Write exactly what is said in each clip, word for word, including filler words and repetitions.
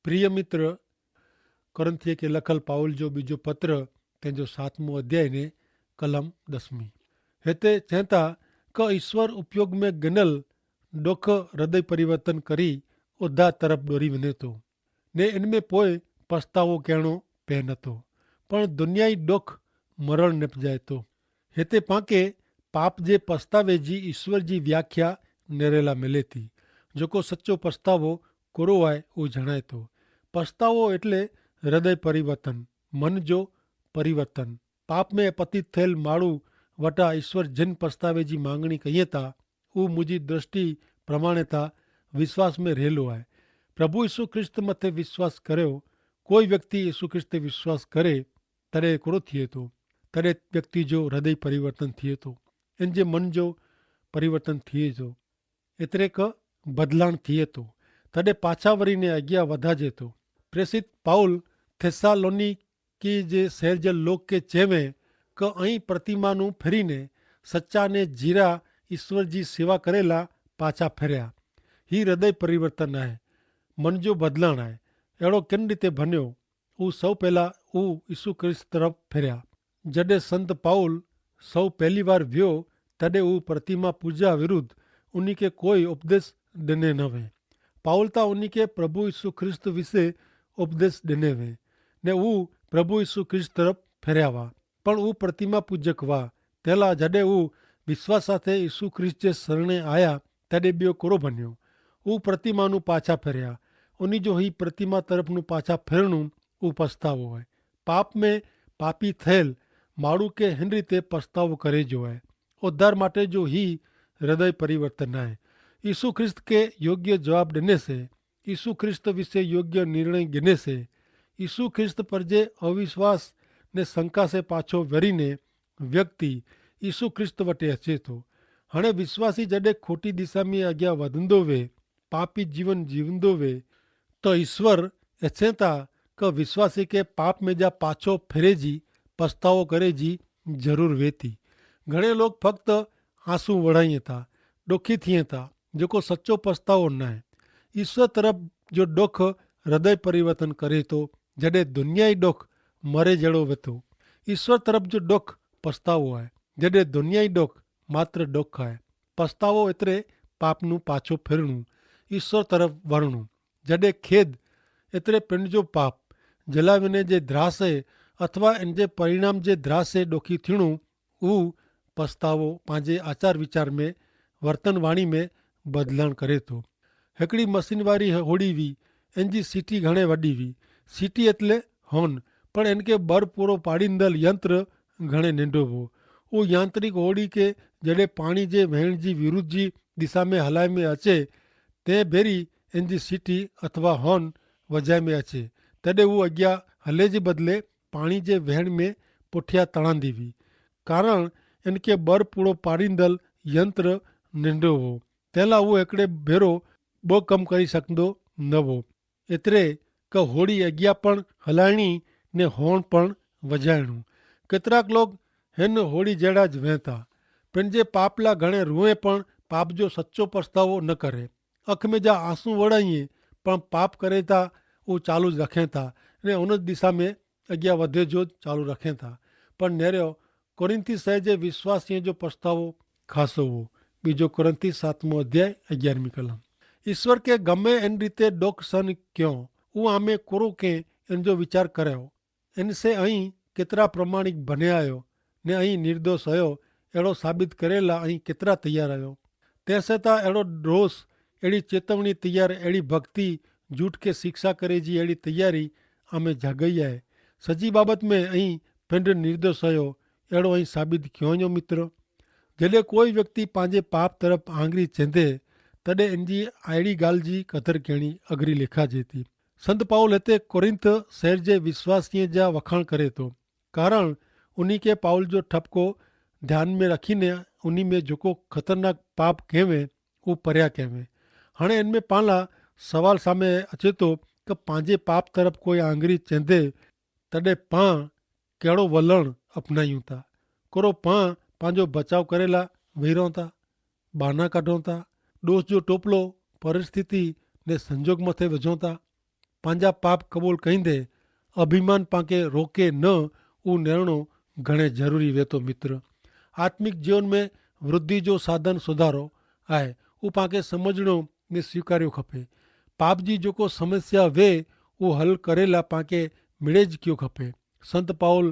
પ્રિય મિત્ર, કોરિંથીય કે લખલ પાઉલ જો બીજો પત્ર, તેનો સાતમો અધ્યાય ને કલમ દસમી. હેતા ચેંતા કે ઈસ્વર ઉપયોગ મેં ગનલ ડોખ હૃદય પરિવર્તન કરી ઉદ્ધા તરફ ડોરી વને તો, ને એન મેં પોય પસ્તાવો કહેણો પહેન તો. પણ દુનિયાઈ ડોખ મરણ નેપજાય તો. હેતા પાંકે પાપ જે પસ્તાવે જી ઈસ્વર જી વ્યાખ્યા નેરેલા મેલે તી. જોકો સચો પસ્તાવો કોરો આય ઉહ જણાય તો. પસ્તાવો એટલે હૃદય પરિવર્તન, મન જો પરિવર્તન. પાપ મેં પતિત થયેલ માણુ વટા ઈસ્વર જેન પસ્તાવે જી માંગણી કહિયે તા, ઉહ મુઝે દ્રષ્ટિ પ્રમાણે તા વિશ્વાસ મેં રહેલો આય. પ્રભુ ઈસુ ખ્રિસ્ત મતે વિશ્વાસ કર્યો. કોઈ વ્યક્તિ ઈસુ ખ્રિસ્ત વિશ્વાસ કરે, તદે કોરો થિયે તો? તદે વ્યક્તિ જો હૃદય પરિવર્તન થિયે તો, એન જે મન જો પરિવર્તન થિયે તો, એતરે કે બદલાણ થિયે તો, તદે પાછા વરી ને અગિયા વધા જે તો. પ્રેસિત પાઉલ થેસ્સાલોનિકી જે શહેર જે લોક કે ચેવે કે અહીં પ્રતિમાનું ફેરી ને સચ્ચા ને જીરા ઈસ્વર જી સેવા કરેલા પાછા ફેર્યા. હી હૃદય પરિવર્તન આય, મન જો બદલાણ આય. એડો કેન રીતે ભન્યો? ઉહ સૌ પહેલા ઉહ ઈસુ ખ્રિસ્ત તરફ ફેર્યા. જડે સંત પાઉલ સૌ પહેલી વાર વ્યો, તદે ઉહ પ્રતિમા પૂજા વિરુદ્ધ ઉની કે કોઈ ઉપદેશ દેને નવે. પાઉલ તા ઉની કે પ્રભુ ઈસુ ખ્રિસ્ત વિશે ઉપદેશ દેને વે, ને ઉહ પ્રભુ ઈસુ ખ્રિસ્ત તરફ ફેર્યા વા. પણ ઉહ પ્રતિમા પૂજક વા. તેલા જડે ઉહ વિશ્વાસ સાથે ઈસુ ખ્રિસ્ત જે સરણે આયા, તદે બિયો કોરો ભન્યો? ઉહ પ્રતિમાનું પાછા ફેર્યા. ઉની જો હી પ્રતિમા તરફનું પાછા ફેરણું ઉપસ્તાવો હોય. પાપ મેં પાપી થયેલ માણુ કે હેન રીતે પસ્તાવો કરે જો હૈ? ઉદ્ધાર માટે જો હી હૃદય પરિવર્તન હૈ. ઈસુ ખ્રિસ્ત કે યોગ્ય જવાબ દેને સે, ઈસુ ખ્રિસ્ત વિશે યોગ્ય નિર્ણય ગિને સે, ઈસુ ખ્રિસ્ત પર જે અવિશ્વાસ ને શંકા સે પાછો વેરી ને વ્યક્તિ ઈસુ ખ્રિસ્ત વટે હચે તો. હણે વિશ્વાસી જડે ખોટી દિશામી અગિયા વધંદો વે, પાપી જીવન જીવંદો વે, તો ઈસ્વર એછેતા કે વિશ્વાસી કે પાપ મેં જા પાછો ફેરે જી પસ્તાવો કરે જી જરૂર વેતી. ઘણે લોગ ફક્ત આંસુ વઢાઈ થા, ડોખી થી થા, જેકો સચો પસ્તાવો નાય. ઈસ્વર તરફ જો ડોખ હૃદય પરિવર્તન કરે તો, જડે દુનિયાઈ ડોખ મરે જેડો વેતો. ઈસ્વર તરફ જો ડોખ પસ્તાવો આય, જડે દુનિયાઈ ડોખ માત્ર ડોખ આય. પસ્તાવો એતરે પાપનું પાછો ફેરણું, ઈસ્વર તરફ વરણું. જડે ખેદ એતરે પિંડ જો પાપ જલાવેને જે દ્રાસે અથવા એન જે પરિણામ જે દ્રાસે ડોખી થીણું, ઉહ પસ્તાવો પાંજે આચાર વિચાર મેં વર્તનવાણી મેં બદલાણ કરે તો. હેકડી મશીન વારી હોડી વી, એન જી સીટી ઘણે વડી વી. સીટી એટલે હોન, પણ એન કે બર પૂરો પાડીંદલ યંત્ર ઘણે નેંડો વો. ઉહ યાંત્રિક હોડી કે જડે પાણી જે વહેણ જી વિરુદ્ધ જી દિશા મેં હલાઈ મેં અચે, તે ભેરી એન જી સીટી અથવા હોન વજાઈ મેં અચે, તેડે ઉહ અગિયા હલે જી બદલે પાણી જે વહેણ મેં પોઠ્યા તણાંદી વી. કારણ એન કે બર પૂરો પાડીંદલ યંત્ર નેંડો વો. તેલા ઉહ એકડે ભેરો બહ કમ કરી સકંદો ન વો. એતરે કે હોડી અગિયા પણ હલાયણી ને હોણ પણ વજાયણું. કેતરાક લોગ હેન હોડી જેડા જ વહેંતા, પણ જે પાપલા ઘણે રૂએ પણ પાપ જો સચો પસ્તાવો ન કરે. અખમે જા આંસુ વડાઈએ પણ પાપ કરે તા ઉહ ચાલુ જ રખે તા, ને ઉન જ દિશા મેં અગિયા વધે જો જ ચાલુ રખે તા. પણ નેર્યો કોરિંથી સહેજે વિશ્વાસીય જો પસ્તાવો ખાસો હો. બીજો કોરિંથી સાતમો અધ્યાય અગિયારમી કલમ. ઈસ્વર કે ગમે એન રીતે ડોક સન ક્યો, ઉં આમે કોરો કે એન જો વિચાર કર્યો. એન સે અહીં કેતરા પ્રમાણિક ભને આયો, ને અહીં નિર્દોષ હયો એડો સાબિત કરેલા અહીં કેતરા તૈયાર હયો. તે સતા એડો રોષ, એડી ચેતવણી તૈયાર એડી ભક્તિ, જૂઠ કે શિક્ષા કરે જી એડી તૈયારી આમે જાગઈ આય. સજી બાબત મેં અહીં પિંડ નિર્દોષ હયો એડો અહીં સાબિત ક્યો જો મિત્ર. જડે કોઈ વ્યક્તિ પાંજે પાપ તરફ આંગરી ચેંધે, તદે એનજી આયડી ગાલ જી કથર કહેણી અગરી લેખા જેતી. સંત પાઉલ હતે કોરિંથ શહેર જે વિશ્વાસીય જા વખાણ કરે તો, કારણ ઉની કે પાઉલ જો ઠપકો ધ્યાન મેં રખી ને ઉની મેં જોકો ખતરનાક પાપ કહેવે, ઉં પર્યા કહેવે. હણે એન મેં પાલા સવાલ સામે અચેતો કે પાંજે પાપ તરફ કોઈ આંગરી ચેંધે, તદે પાં કહેડો વલણ અપનાયું તા? કોરો પાં પાંજો બચાવ કરેલા વૈરોતા, બાના કાઢોતા, દોષ જો ટોપલો પરિસ્થિતિ ને સંજોગ મતે વજોતા? પાંજા પાપ કબૂલ કહીંદે અભિમાન પાંકે રોકે ન ઉનેરણો ઘણે જરૂરી વેતો મિત્ર. આત્મિક જીવન મેં વૃદ્ધિ જો સાધન સુધારો આય ઉપાંકે સમઝણો ને સ્વીકાર્યો ખપે. પાપ જી જોકો સમસ્યા વે ઉહ હલ કરેલા પાંકે મિડે જ ક્યો ખપે. સંત પાઉલ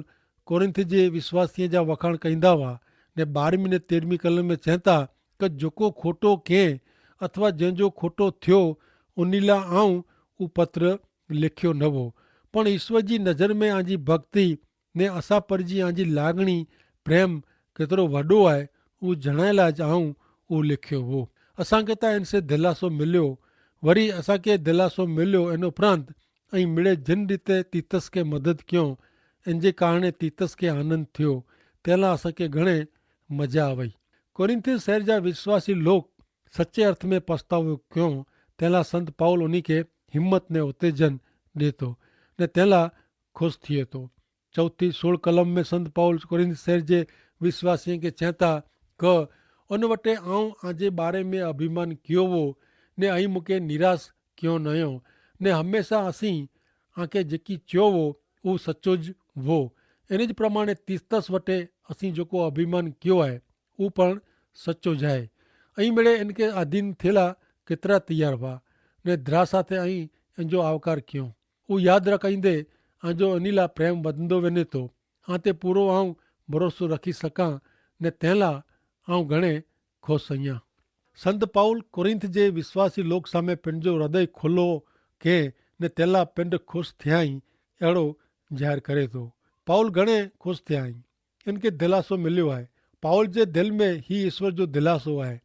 કોરિંથ જે વિશ્વાસીય જા વખાણ કહીંદા વા ને બારમી ને તેરમી કલમ મેં ચેંતા કે જોકો ખોટો કેહ અથવા જેન જો ખોટો થ્યો ઉનીલા આઉં ઉપત્ર લેખ્યો નવો. પણ ઈસ્વર જી નજર મેં આજી ભક્તિ ને અસા પર જી આજી લાગણી પ્રેમ કેતરો વડો આય ઉજણાયેલા જ આઉં ઉલેખ્યો વો. અસાંકે તા એનસે ધેલાસો મિલ્યો. વરી અસાંકે ધેલાસો મિલ્યો એન ઉપરાંત અહીં મિડે જિન રીતે તીતસ કે મદદ ક્યો એન જે કારણે તીતસ કે આનંદ થ્યો તેલા અસાંકે ઘણે મજા આવય. કોરિંથી સહેર જા વિશ્વાસી લોક સચ્ચે અર્થ મેં પસ્તાવો ક્યો તેલા સંત પાઉલ ઉની કે હિંમત ને ઉત્તેજન દેતો ને તેલા ખુશ થિયે તો. ચૌથી સોળ કલમ મેં સંત પાઉલ કોરિંથ સહેર જે વિશ્વાસીય કે ચેંતા કે અન વટે આઉં આજે બારે મેં અભિમાન કિયો વો ને અહીં મુકે નિરાશ કિયો નયો ને હમેંશા અસી આકે જેકી ચ્યો વો ઉં સચો જ વો. એન જ પ્રમાણે તિસ્તસ વટે અસી જોકો અભિમાન કિયો આય ઉં પણ સચો જાય. અહીં મેળે એન કે આધીન થેલા કેતરા તૈયાર વા ને દ્રાસા થે અહીં એન જો આવકાર કિયો. ઉહ યાદ રખાઈંદે આજો અનીલા પ્રેમ વધંદો વેને તો આતે પૂરો આઉં ભરોસો રખી સકાં ને તેલા આઉં ઘણે ખુશ સહિયા. સંત પાઉલ કોરિંથ જે વિશ્વાસી લોક સામે પિંડ જો હૃદય ખોલો કે ને તેલા પિંડ ખુશ થિયાઈ એડો જાહેર કરે તો પાઉલ ઘણે ખુશ થિયાઈ. એન કે દિલાસો મિલ્યો આય. પાઉલ જે દિલ મેં હી ઈસ્વર જો દિલાસો આય.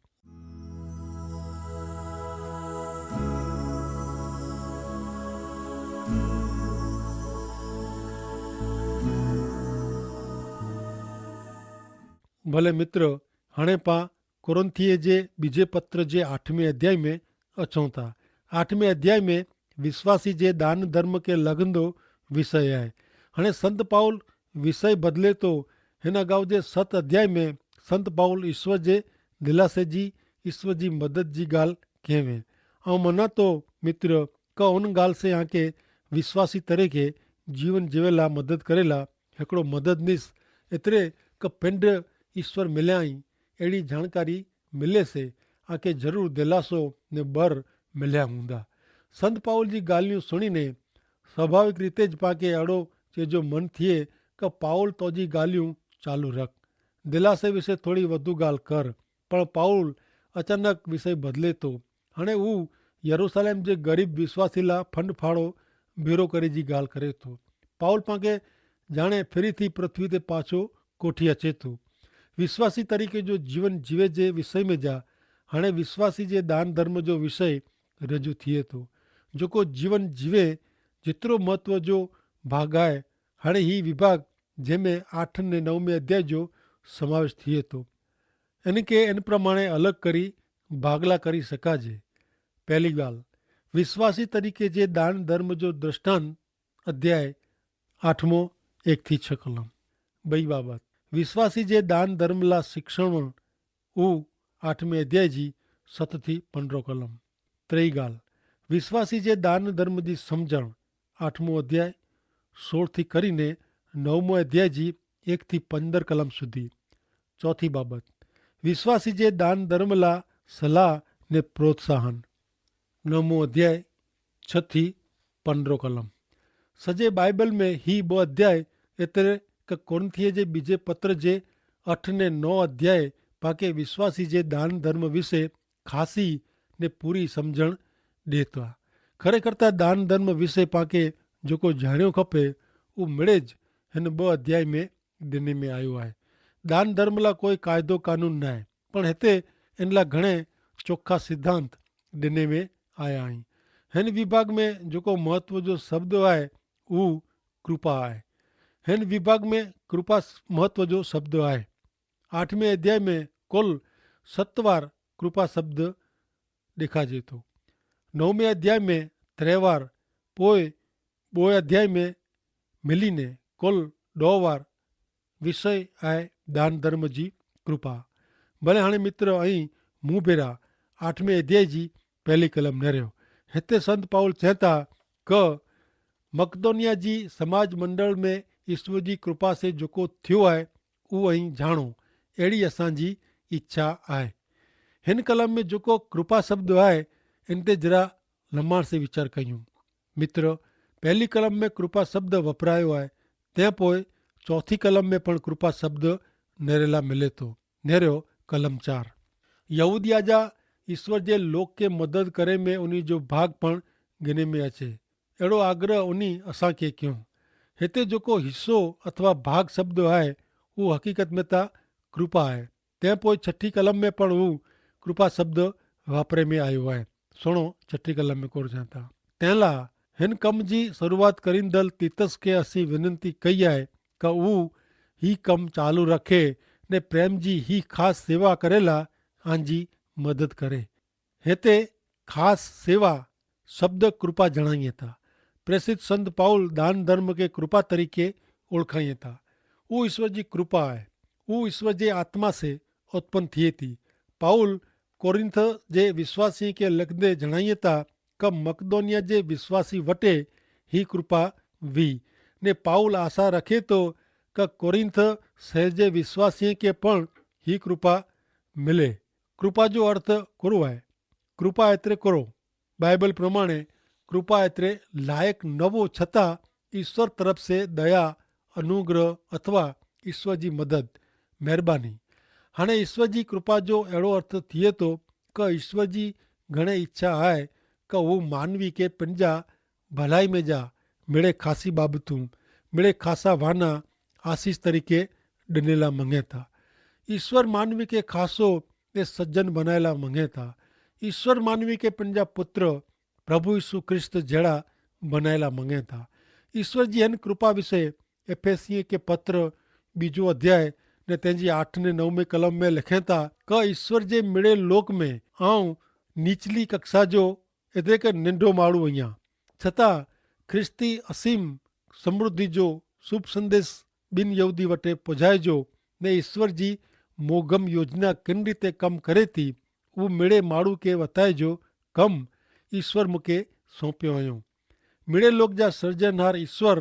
ભલે મિત્ર, હણે પા કોરિંથીય જે બીજે પત્ર જે આઠમે અધ્યાય મેં અછોતા. આઠમે અધ્યાય મેં વિશ્વાસી જે દાન ધર્મ કે લગંદો વિષય આય. હણે સંત પાઉલ વિષય બદલે તો હેન અગાઉ જે સત અધ્યાય મેં સંત પાઉલ ઈસ્વર જે દિલાસે જી ઈસ્વર જી મદદ જી ગાલ કહેવે. અવ મના તો મિત્ર, કા ઉન ગાલ સે આંકે વિશ્વાસી તરીકે જીવન જીવેલા મદદ કરેલા હેકડો મદદ નિસ એતરે કે પેંડ ઈસ્વર મિલ્યા હી એડી જાણકારી મિલે સે આંકે જરૂર દિલાસો ને બર મિલ્યા હુંદા. સંત પાઉલ જી ગાલિયું સુણીને સ્વાભાવિક રીતે જ પાંકે એડો ચેજો મન થિયે કે પાઉલ તોજી ગાલિયું ચાલુ રખ, દિલાસે વિશે થોડી વધુ ગાલ કર. પણ પાઉલ અચાનક વિષય બદલે તો હણે ઉં યરુસાલેમ જે ગરીબ વિશ્વાસીલા ફંડફાળો ભેરો કરે જી ગાલ કરે તો. પાઉલ પાંકે જાણે ફેરી થી પૃથ્વી તે પાછો કોઠી અચે તો વિશ્વાસી તરીકે જો જીવન જીવે જે વિષય મેં જા હણે વિશ્વાસી જે દાન ધર્મ જો વિષય રજૂ થિયે તો. જોકો જીવન જીવે જેતરો મહત્વ જો ભાગ આય. હણે હી વિભાગ જેમે આઠ ને નવમે અધ્યાય જો સમાવેશ થિયે તો. એન કે એન પ્રમાણે અલગ કરી ભાગલા કરી શકાજે. પહેલી ગાલ, વિશ્વાસી તરીકે જે દાન ધર્મ જો દ્રષ્ટાંત અધ્યાય આઠમો એક થી છ કલમ. બઈ બાબત, વિશ્વાસી જે દાન ધર્મલા શિક્ષણ ઉ આઠમે અધ્યાય જી સત થી પંદ્રહ કલમ. ત્રેય ગાલ, વિશ્વાસી જે દાન ધર્મ જી સમઝણ આઠમો અધ્યાય સોળ થી કરીને નવમો અધ્યાય જી એક થી પંદર કલમ સુધી. ચોથી બાબત, વિશ્વાસી જે દાન ધર્મલા સલાહ ને પ્રોત્સાહન. નવમો અધ્યાય છ થી પંદ્રહ કલમ. સજે બાઈબલ મેં હી બહ અધ્યાય એતરે કે કોરિંથીય જે બીજે પત્ર જે અઠ ને નવ અધ્યાય પાકે વિશ્વાસી જે દાન ધર્મ વિશે ખાસી ને પૂરી સમઝણ દેતા. ખરેખર તા દાન ધર્મ વિશે પાંકે જોકો જાણ્યો ખપે ઉં મેળે જ હેન બહ અધ્યાય મેં દેને મેં આયો આય. દાન ધર્મલા કોઈ કાયદો કાનૂન નાય, પણ હેતે એનલા ઘણે ચોખા સિદ્ધાંત દેને મેં આયા હૈં. હેન વિભાગ મેં જોકો મહત્વ જો શબ્દ આય ઉં કૃપા આય. હેન વિભાગ મેં કૃપા મહત્વ જો શબ્દ આય. આઠમે અધ્યાય મેં કુલ સત્તવાર કૃપા શબ્દ દેખાજે તો. નવમે અધ્યાય મેં ત્રેવાર પોય બોય અધ્યાય મેં મિલી ને કુલ દો વાર વિષય આય દાન ધર્મ જી કૃપા. ભલે હણે મિત્ર અહીં મુભેરા આઠમે અધ્યાય જી પહેલી કલમ નર્યો. હેત્તે સંત પાઉલ ચેતા કે મકદોનિયા જી સમાજ મંડળ મેં ઈસ્વર જી કૃપા સે જોકો થ્યો આય, ઉહ અહીં જાણો, એડી અસાં જી ઇચ્છા આય. હેન કલમ મેં જોકો કૃપા શબ્દ આય, એન તે જરા લમાણ સે વિચાર કહ્યું. મિત્ર, પહેલી કલમ મેં કૃપા શબ્દ વપરાયો આય, તે પોય ચોથી કલમ મેં પણ કૃપા શબ્દ નેરેલા મિલે તો. નેર્યો કલમ ચાર, યહૂદિયા જા ઈસ્વર જે લોક કે મદદ કરે મેં ઉની જો ભાગ પણ ગિને મેં અચે. એડો આગ્રહ ઉની અસાંકે ક્યો. હેતે જોકો હિસ્સો અથવા ભાગ શબ્દો આય, ઉહ હકીકત મેં તા કૃપા આય. તે પોય છઠી કલમ મેં પણ ઉહ કૃપા શબ્દ વાપરે મેં આયો આય. સુણો, છઠી કલમ મેં કોર જાતા તેલા હેન કમ જી શરૂઆત કરીંદલ તિતસ કે અસી વિનંતી કઈ આય, કે ઉહ હી કમ ચાલુ રખે ને પ્રેમ જી હી ખાસ સેવા કરેલા આંજી મદદ કરે. હેતા ખાસ સેવા શબ્દ કૃપા જણાઈ થા. પ્રેસિત સંત પાઉલ દાન ધર્મ કે કૃપા તરીકે ઓળખાઈ થા. ઉહ ઈસ્વર જી કૃપા આય. ઉહ ઈસ્વર જે આત્મા સે ઉત્પન થિયે થી. પાઉલ કોરિંથ જે વિશ્વાસી કે લખદે જણાઈ થા, કે મકદોનિયા જે વિશ્વાસી વટે હી કૃપા વી. ને પાઉલ આશા રખે તો કે કોરિંથ સહેર જે વિશ્વાસી કે પણ હી કૃપા મિલે. કૃપા જો અર્થ કરો આય? કૃપા એતરે કરો. બાઈબલ પ્રમાણે કૃપા એતરે લાયક નવો છતાં ઈસ્વર તરફ સે દયા, અનુગ્રહ અથવા ઈસ્વર જી મદદ, મહેરબાની. હાણે ઈસ્વર જી કૃપા જો એડો અર્થ થિયે તો, કે ઈસ્વર જી ઘણે ઇચ્છા આય કે ઉહ માનવી કે પંજા ભલાઈ મેં જા મેળે ખાસી બાબતું, મેળે ખાસા વાના આશીસ તરીકે ડનેલા મંગેતા. ઈસ્વર માનવી કે ખાસો ને સજ્જન બનાયેલા મંગેતા. ઈસ્વર માનવી કે પંજા પુત્ર પ્રભુ ઈસુ ખ્રિસ્ત જેડા બનાયેલા મંગેતા. ઈસ્વર જી હેન કૃપા વિશે એફેસિયે કે પત્ર બીજો અધ્યાય ને તેની આઠ ને નવમે કલમ મેં લેખેતા, કે ઈસ્વર જે મેળે લોક મેં આઉં નીચલી કક્ષા જો એતરે કે નેંડો માળું અહિયા છતાં ખ્રિસ્તી અસીમ સમૃદ્ધિ જો શુભ સંદેશ બિન યહૂદી વટે પજાય જો ને ઈસ્વર જી મોગમ યોજના કેન રીતે કમ કરે તી ઉમેડે માળુ કે વતાય જો કમ ઈસ્વર મુકે સોંપ્યો અયો. મેડે લોક જા સર્જનહાર ઈસ્વર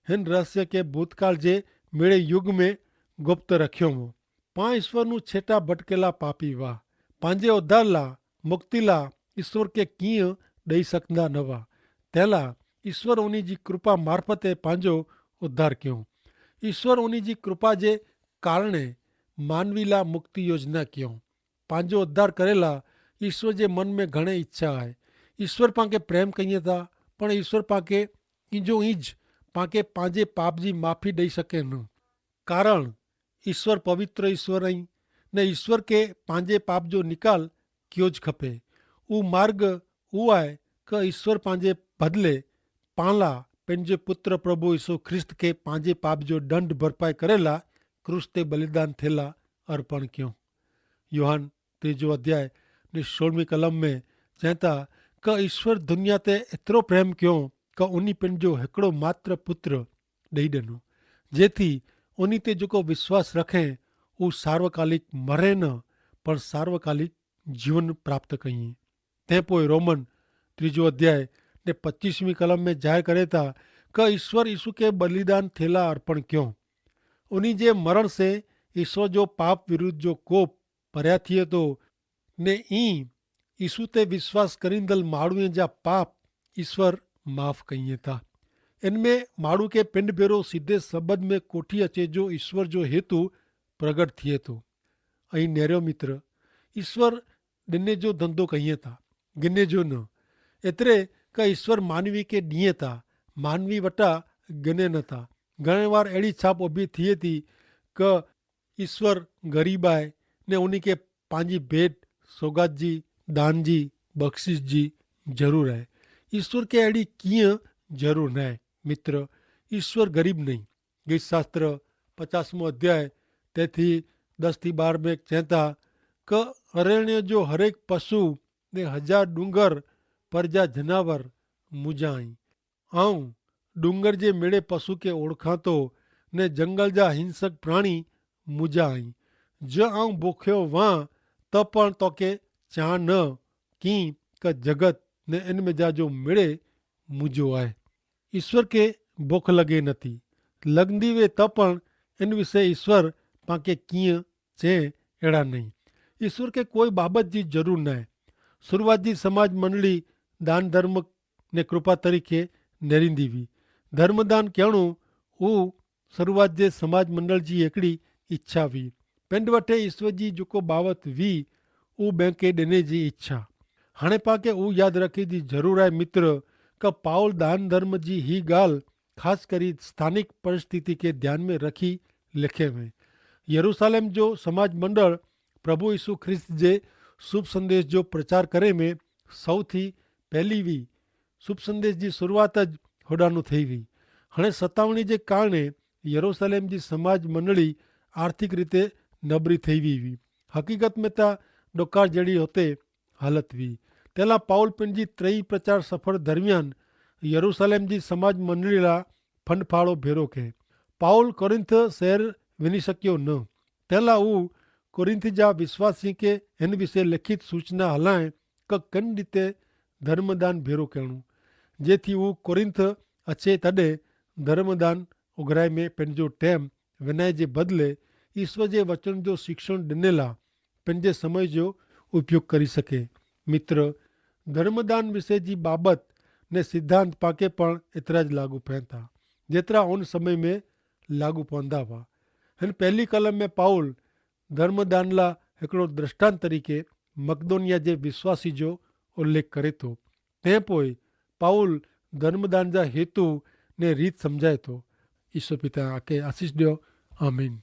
હેન રહસ્ય કે ભૂતકાળ જે મેડે યુગ મેં ગુપ્ત રખ્યો હો. પાં ઈસ્વર નું છેટા ભટકેલા પાપી વાહ પાંજે ઉધારલા મુક્તિલા ઈસ્વર કે કિંય દઈ સકંદા નવા. તેલા ઈસ્વર ઉની જી કૃપા મારફતે પાંજો ઉધાર ક્યો. ઈસ્વર ઉની જી કૃપા જે કારણે માનવીલા મુક્તિ યોજના ક્યો. પાંજો ઉધાર કરેલા ઈસ્વર જે મન મેં ઘણે ઇચ્છા હૈ. ઈસ્વર પાંકે પ્રેમ કહિયે થા, પણ ઈસ્વર પાંકે ઇંજો ઇંજ પાંકે પાંજે પાપ જી માફી દઈ શકે ન. કારણ ઈસ્વર પવિત્ર ઈસ્વર અહીં, ને ઈસ્વર કે પાંજે પાપ જો નિકાલ ક્યો જ ખપે. ઉહ માર્ગ ઉઆય કે ઈસ્વર પાંજે બદલે પાંલા પેનજે પુત્ર પ્રભુ ઈસુ ખ્રિસ્ત કે પાંજે પાપ જો દંડ ભરપાઈ કરેલા ક્રૂસ તે બલિદાન થેલા અર્પણ ક્યો. યોહાન ત્રીજો અધ્યાય ને સોળમી કલમ મેં ચેંતા કે ઈસ્વર દુનિયા તે એતરો પ્રેમ ક્યો કે ઉની પેનજો હેકડો માત્ર પુત્ર દઈ દેનો, જેથી ઉની તે જોકો વિશ્વાસ રખે ઉં સાર્વકાલિક મરે ન પણ સાર્વકાલિક જીવન પ્રાપ્ત કહિએ. તે પોય રોમન ત્રીજો અધ્યાય ને પચ્ચીસમી કલમ મેં જાહેર કરે તા કે ઈસ્વર ઈસુ કે બલિદાન થેલા અર્પણ ક્યો. ઉની જે મરણ સે ઈસ્વર જો પાપ વિરુદ્ધ જો કોપ પર્યા થી હતો, ને ઈ ઈસુ તે વિશ્વાસ કરીંદલ માણુએ જા પાપ ઈસ્વર માફ કહિએ તા. એન મેં માણુ કે પિંડ ભેરો સીધે સબંદ મેં કોઠી અચે જો ઈસ્વર જો હેતુ પ્રગટ થિયે તો. અહીં નેરો મિત્ર, ઈસ્વર દિને જો ધંધો કહિયે તા, ગિને જો ન. એતરે કે ઈસ્વર માનવી કે દિયે તા, માનવી વટા ગિને ન તા. ઘણે વાર એડી છાપ ઉભી થિયે તી કે ઈસ્વર ગરીબ આય ને ઉની કે પાંજી ભેટ, સોગાત જી, દાન જી, બક્ષિશ જી જરૂર આય. ઈસ્વર કે એડી કિયા જરૂર નાય. મિત્ર, ઈસ્વર ગરીબ નહીં. ગીતશાસ્ત્ર પચાસમો અધ્યાય, તેથીસ દસ થી બાર મેં ચેંતા કે અરેણ્ય જો હરેક પશુ ને હજાર ડુંગર પર જા જનાવર મુજા અહીં. આઉં ડુંગર જે મેળે પશુ કે ઓળખાતો ને જંગલ જા હિંસક પ્રાણી મુજા અહીં. જો આઉં ભોખ્યો વાં તો પણ તો કે ચા ન કી કે જગત ને એન મેં જા જો મેળે મુજો આય. ઈસ્વર કે ભોખ લગે નથી, લગદી વે તો પણ એન વિશે ઈસ્વર પાંકે કિયાં ચે એડા નહીં. ઈસ્વર કે કોઈ બાબત જી જરૂર નાય. શરૂઆત જી સમાજ મંડળી દાન ધર્મ ને કૃપા તરીકે નેરીંદી વી. ધર્મદાન કહેણું ઉં શરૂઆત જે સમાજ મંડળ જી એકડી ઇચ્છા વી. પેંડ વટે ઈસ્વર જી જોકો બાબત વી ઉં બેંકે દેને જી ઇચ્છા. હણે પાંકે ઉં યાદ રાખે જી જરૂર આય મિત્ર, કે પાઉલ દાન ધર્મ જી હી ગાલ ખાસ કરી સ્થાનિક પરિસ્થિતિ કે ધ્યાન મેં રખી લેખે મેં. યરૂસાલેમ જો સમાજ મંડળ પ્રભુ ઈસુ ખ્રિસ્ત જે શુભ સંદેશ જો પ્રચાર કરે મેં સૌથી પહેલી વી. શુભ સંદેશ જી શરૂઆત જ હોડાનું થઈ વી. હણે સતાવણી જે કારણે યરૂસાલેમ જી સમાજ મંડળી આર્થિક રીતે નબરી થઈ વી વી. હકીકત મેં તા ડોકાર જેડી હોતે હાલત વી. તેલા પાઉલ પેનજી ત્રેય પ્રચાર સફર દરમિયાન યરૂસાલેમ જી સમાજ મંડળીલા ફંડફાળો ભેરો કે પાઉલ કોરિંથ શહેર વિની શક્યો ન. તેલા ઉં કોરિંથ જા વિશ્વાસી કે એન વિશે લેખિત સૂચના હલાએ કે કન રીતે ધર્મદાન ભેરો કહેણું. જેથી ઉં કોરિંથ અચ્છે તદે ધર્મદાન ઉગરાઈ મેં પેનજો ટેમ વેનાય જે બદલે ઈસ્વર જે વચન જો શિક્ષણ દનેલા પેનજે સમય જો ઉપયોગ કરી શકે. મિત્ર, ધર્મદાન વિશે જી બાબત ને સિદ્ધાંત પાકે પણ એતરા જ લાગુ પહેંતા જેતરા ઓન સમય મેં લાગુ પહોંધા વા. હેન પહેલી કલમ મેં પાઉલ ધર્મદાનલા હેકડો દ્રષ્ટાંત તરીકે મકદોનિયા જે વિશ્વાસી જો ઉલ્લેખ કરે તો. તે પોય પાઉલ ધર્મદાન જા હેતુ ને રીત સમઝાય તો. ઈસુ પિતા આકે આશીસ દ્યો. આમીન.